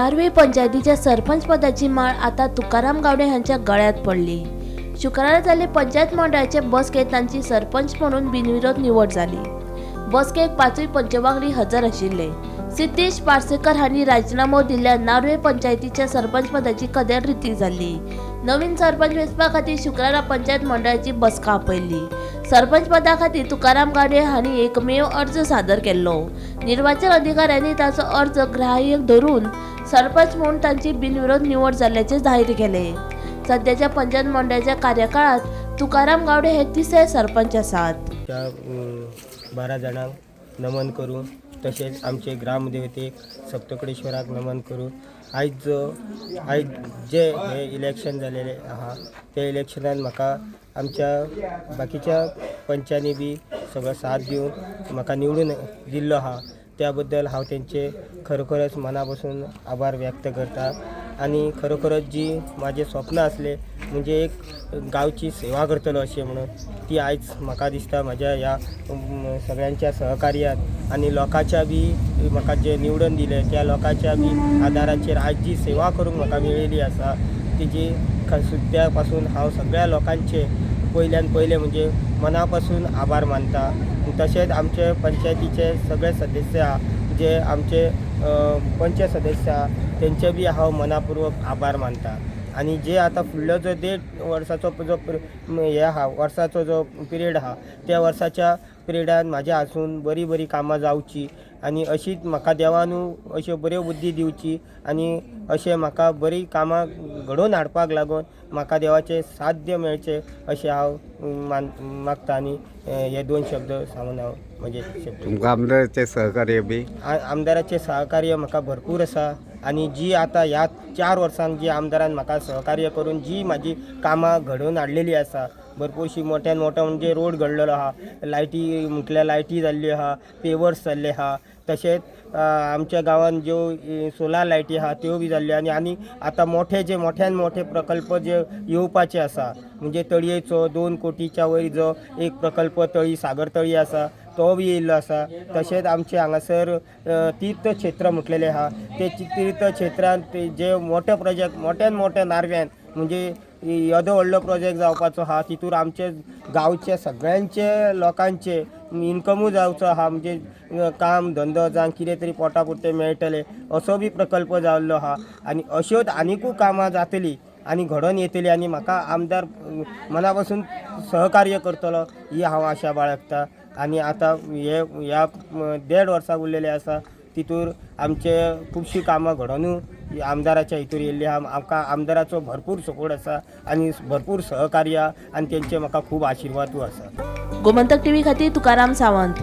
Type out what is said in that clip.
Norway पंचायतीच्या सरपंच पदाची माळ आता तुकाराम गावडे हांच्या गळ्यात पडली. शुक्रारा जाल्ले पंचायत मंडळाचे बसकेत तांची सरपंच म्हणून बिनविरोध निवड जाली. बसकेक पांचूय पंचवांगडी हजर आशिल्ले. सिद्धेश पार्सेकर हांणी राजीनामो दिल्ल्यान नार्वे पंचायतीच्या सरपंच पदाची कदेल रिती जाल्ली. नवीन सरपंच वेंचपा खातीर शुक्रारा पंचायत मंडळाची बसका आपयल्ली. सरपंच पदा खातीर तुकाराम गावडे हांणी एकमेव अर्ज सादर केल्लो. निर्वाचन अधिकाऱ्यांनी ताचो अर्ज ग्राह्य धरून सरपंच म्हूण तांची बिनविरोध निवड जाल्ल्याचें जाहीर केलें. सद्याच्या पंचायत मंडळाच्या कार्यकाळांत तुकाराम गावडे हे तिसरे सरपंच आसात. त्या 12 जाणांक नमन करून, तशेंच आमचे ग्रामदेवतेक सप्तकडेश्वराक नमन करून, आयज जो आयज जे हे इलेक्शन जालेलें आहा त्या इलेक्शनान म्हाका आमच्या बाकीच्या पंचांनी बी सगळो साथ दिवन म्हाका निवडून दिल्लो आहा, त्या बद्दल हांव तेंचे खरोखरच मना पासून आभार व्यक्त करता. आनी खरोखरच जी म्हाजें स्वप्न आसलें, म्हणजे एक गांवची सेवा करतलो अशें म्हणून, ती आयज म्हाका दिसता म्हाज्या ह्या सगळ्यांच्या सहकार्यान आनी लोकांच्या बी म्हाका जे निवडून दिले त्या लोकांच्या बी आदाराचेर आयज जी सेवा करूंक म्हाका मेळिल्ली आसा, तेजी त्या पासून हांव सगळ्या लोकांचे पयल्यान पयलें म्हणजे मना पासून आभार मानता. तशेंच आमचे पंचायतीचे सगळे सदस्य आहा, जे आमचे पंच सदस्य आहा, तेंचे बी हांव मनापुर्वक आभार मानता. आनी जे आतां फुडलो जो देड वर्साचो जो हे आहा, वर्साचो जो पिरियड आहा, त्या वर्साच्या पिरियडान म्हाज्या हातसून बरीं बरीं कामां जावची आनी अशीच म्हाका देवानू अश्यो बऱ्यो बुद्धी दिवची आनी अशें म्हाका बरीं कामां घडोवन हाडपाक लागून म्हाका देवाचें साध्य मेळचें अशें हांव मागता. आनी हे दोन शब्द सांगून हांव म्हजे शब्द. तुमकां आमदाराचें सहकार्य बी? आमदाराचें सहकार्य म्हाका भरपूर आसा आनी जी आतां ह्या 4 वर्सांक जी आमदारान म्हाका सहकार्य करून जी म्हाजी कामां घडोवन हाडलेली आसा, भरपूरशी मोठ्यान मोठो म्हणजे रोड घडलेलो आहा, लायटी म्हटल्यार लायटी जाल्ल्यो आहा, पेवर्स जाल्ले आहा, तशेंच आमच्या गांवांत ज्यो सोलार लायटी आहा त्यो बी जाल्ल्यो. आनी आनी आतां मोठे जे मोठ्यान मोठे प्रकल्प जे येवपाचे आसा, म्हणजे तळयेचो 2 कोटीच्या वयर जो एक प्रकल्प तळी सागर तळी आसा तो बी येयल्लो आसा. तशेंच आमचे हांगासर तीर्थक्षेत्र म्हटलेलें आहा, ते तीर्थक्षेत्रांत जे मोठे प्रोजेक्ट मोठ्यान मोठ्या नार्व्यान म्हणजे येदो व्हडलो प्रोजेक्ट जावपाचो आहा, तितूर आमचे गांवचे सगळ्यांचे लोकांचे इनकमूय जावचो आहा, म्हणजे काम धंदो जावं कितें तरी पोटा पुरतें मेळटलें असो बी प्रकल्प जाल्लो आहा. आनी अश्योच आनिकूय कामां जातलीं आनी घडोवन येतली आनी म्हाका आमदार मना पासून सहकार्य करतलो ही हांव आशा बाळगता. आनी आतां हे ह्या 1.5 वर्सां उरलेले आसा तितूर आमचे खुबशीं कामां घडोवनूय आमदाराच्या हितूर येयल्ली आहा. आमकां आमदाराचो भरपूर सपोर्ट आसा आनी भरपूर सहकार्य आनी तेंचे म्हाका खूब आशिर्वादूय आसा. गोमंतक टीव्ही खातीर तुकाराम सावंत.